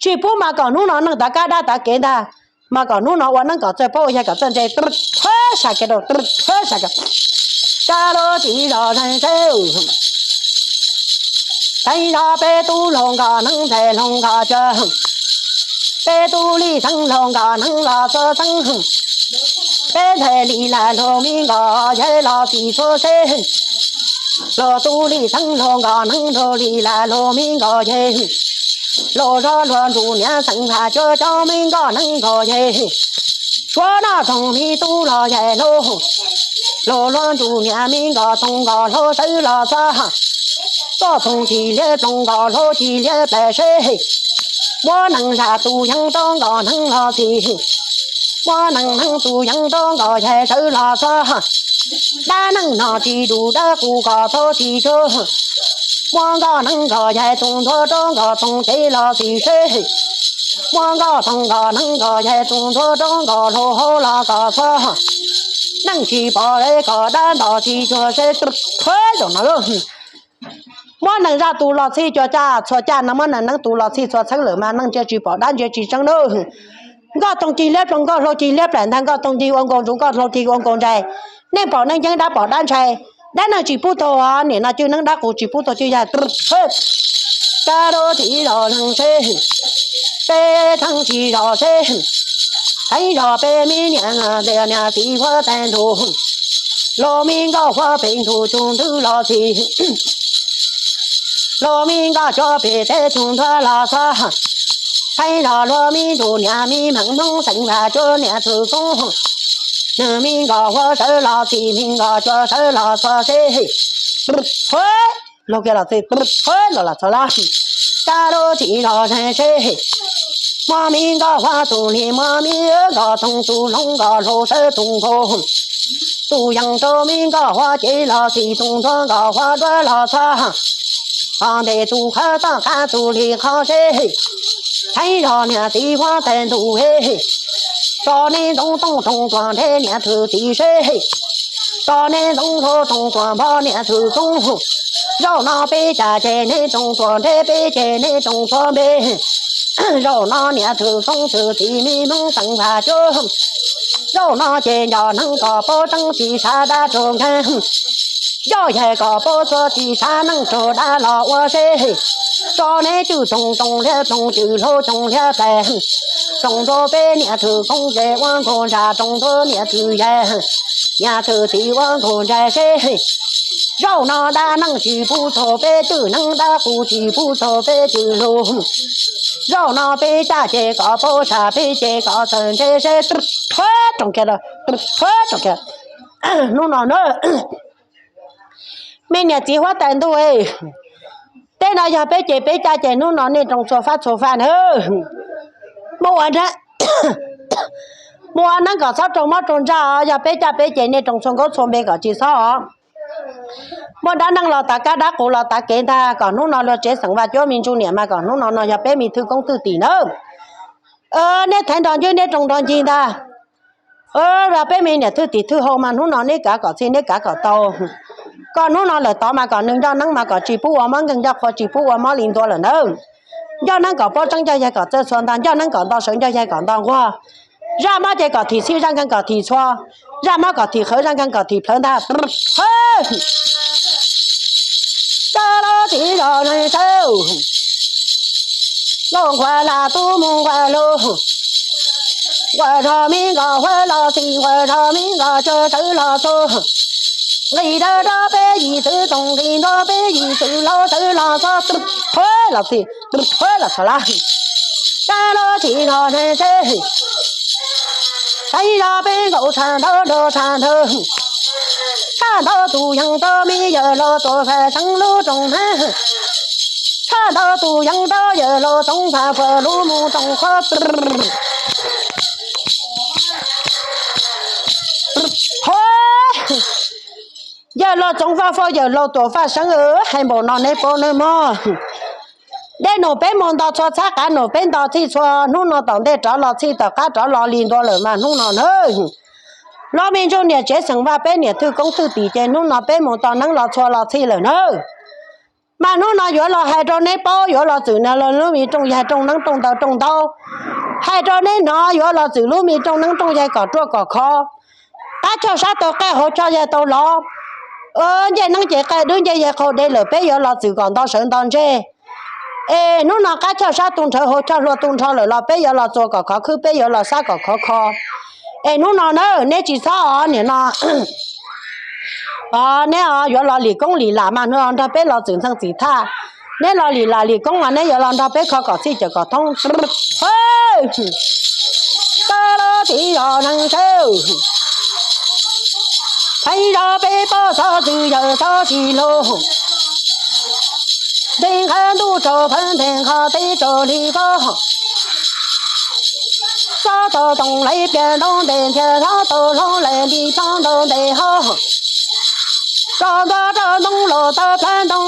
Tsis pub mas kom hnub no neeg tav kab dab tav kev ntag, mas kom hnub no ua neeb kom txawj paub ua yag kom txawj ntse. Sam kiag rau, sam kiag. Kab lub txiv zog zeeg seb, teeb zog peb tub hluas nkauj neeb ntxhais hluas nkauj cua, peb tub li xeeb hluas nkauj neeb los txhua xeeb, peb ntxhais li laj hluas me nkauj yawg los txhim txhua seb. Hluas tub li xeeb hluas nkauj neeb hluas li laj hluas me nkauj yawg, hluas zog hluas ntsuj niam xeem vaj cua cov me nkauj neeb nkauj yawg. Suav noj toog me tub los yawg hluas, hluas hluas ntsuj niam me nkauj toog nkauj hluas sawv los txog. Nkauj toog ci liab ploog nkauj hluas ci liab plaws seb, muab neeg zaj tus yeeb rau nkauj neeb los txhim, muab neeg neeb tus yeeb rau nkauj yawg sawv los txog. Dab neeg no tsis dub dab qus kom txhob tsis tshua, muab nkauj neeb nkauj yawg tus ntuag rau nkauj toog cev los txhim seb, muab nkauj toog nkauj neeb nkauj yawg tus ntuag rau nkauj hluas hau los kom txhob. Neeg tsis pom kom dab nto tsis tshua seb, zaum no muab neeg zaj tus los txhij cua caj txhua caj no, muab neeg neeb tus los txhij txhua txheeb lawm mas neeg ntsia tsis pom dab ntsia tsis tseeb nawb. Nkauj toog ci liab ploog nkauj hluas ci liab plam ntag, nkauj toog ci ua nkaus ntsuv nkauj hluas ci ua nkaus ntsais. Neeg pom neeg yeeb dab pom dab ntshai. Dab neeg tsis pub taug, niam no cwj neeb dab qus tsis pub taug cwj yag. Kab lub txiv zog zeeg seb, peb theeb tsis zog seb, theeb zog peb me niam, niam txiv huab tais ntuj, los me nkauj huab pem ntuj tsuj ntwg los txhim, los me nkauj cov pem teb tsuj ntuag los txog. Saib zog luag me ntsuj niam me meem Hmoob xeem Vaj Cuab niam Thwj Koob, nws me nkoj huab sawv los txhij me nkoj cua sawv los txhua seb, luag kiag los txhij, los los txhua lab, kab lub tsis zog zeeg seb, muaj me nkoj huab tus li muaj me nkoj toog tus hloov nkoj hlau sawv tus nkaus, tus yeej rau me nkoj huab cev los txhij tus ntxuav nkoj huab duab los txhua, ho ntes tus qhawv toj qab tus li qhov seb, saib zog niam txiv huab tais ntuj he, tso neb ntxoov tooj roog tuam nrhe niam Thwj Tim seb, tso neb ntxoov hlau roog tuam npog niam Thwj Koob, zaum no peb caj ces neb roog tuam nrhe peb ces neb roog txhua npe, zaum no niam Thwj Koob Thwj Tim me Hmoob xeem Vaj Cuab, zaum no ces nco neeb kom paub tseeb tsis tshab dab raug nkeeg, yog yaig kom paub txhua tsis tshab neeb raug dab los ua seb, tso neb cwj toog toog liab toog cwj hlau toog liab tais, roog ntua peb niam Thwj Koob ces ua nkaus ntsaj roog ntua niam Thwj Yaig, niam Thwj Tim ua nkaus ntsaj seb, zaum no dab neeg tsis pub txog peb cwj neeb dab qus tsis pub txog peb cwj lug, zaum no peb caj ces kom paub sam peb ces kom txawj ntse seb, rov kiag, rov kiag, hnub no na, me niam txiv huab tais ntuj, tej no yog peb ces peb caj ces hnub no nej roog txhua fab txhua fab na, mus ua neeb kom txhob raug mob raug ntsaj, yog peb caj peb ces nej roog txhua nkaub txhua npe kom tsis txhob muaj dab neeg los tav kab dab qus los tav kev ntag, kom hnub no luag tsev xeem Vaj Cuab me ntsuj niam mas kom hnub no no yog peb me Thwj Koob Thwj Tim na, nej thaiv nrog ncwb neb roog nrog ncig ntag, yog peb me niam Thwj Tim Thwj Hau mas hnub no neb kav kom txhij neb kav kom tau, kom hnub no lawm tod mas kom nws nco neeb mas kom tsis pub ua mob nkeeg, nco qhua tsis pub ua mob li ntua lawm na, nco neeb kom paub tseeb nco yaig kom txawj txhua ntag, nco neeb kom nto sawv nco yaig kom nto nquag, zaj mob ces kom thim txhij zaj nkeeg kom thim txhua, zaj mob kom thim qhawv zaj nkeeg kom thim plhawv ntag, kab lub tsis zog neeg sawv, los nquag lam tub mus nquag lug, nquag zog me nkoj huab los txhij nquag zog me nkoj cua sawv los txhua, nqis dawb rau peb yim txwv toog nqis ntua peb yim txwv hlau sawv los txhua, los txhij, los txhua lab, kab lub tsis zog neeg sawv, saib zog peb nkaus tshaj ntau nraug tshaj ntawd, tshaj ntau tus yeej rau me yawg laus tuam faj seev lub rooj hnav, tshaj ntau tus yeej rau yawg laus Txoov Faj Fuam lub mus rooj qhuav. Yawg laus Txoov Faj Fuam yawg laus tuam faj seev, hais npaum no neb paub neb mog. Dej num peb mus nto txhua txhab qav num peb nto txhij txhua, hnub no tom ntej rov los txhij tom qab rov los li ntua lawm mas hnub no na. Los me ntsuj niam tsev xeem Vaj peb niam Thwj Koob Thwj Tim ces hnub no peb mus tos neeb los txhua los txhij lawm nawb. Mas hnub no yuav los hais rau neb paub, yuav los txwm nws lub me rooj yaig rooj neeb rooj ntawd rooj ntaub, hais rau neb hnov yuav los txwm lub me rooj neeb rooj yaig kom ruaj kom khov. Qab choj sab tau qej hauv choj yaig tau lov, ncej neeb ces qej dub ncej yaig qau de lawm peb yuav los txwm kom nto sawv nto ntseg. Es hnub no qab choj sab tu nrhawv hauv choj hlua tu nrho lawm los peb yuav los txuas kom khov khwb peb yuav los xab kom khov kho. Es hnub no na neb tsis txhob os niam no, neb yuav los lim koob lim lam mas nrog peb los txwm ntxeeg txim thaj. Neb los lim lam lim koob mas neb yuav los nrog peb kho kom txhij cawm kom thoob. Kab lub tsis zog neeg sawv, pheej zog peb pab txhob txwm yawm txhob tsis lug, ntees nqhawv ntuj tsaus phawv ntees nqho teb tsaus li kob, xob tau toom laiv plias ntaub ntes ntiag hlob tau hlob lais nti plob ntaub ntes hlob, rau ntua rau ntoo los tawg plawv ntoo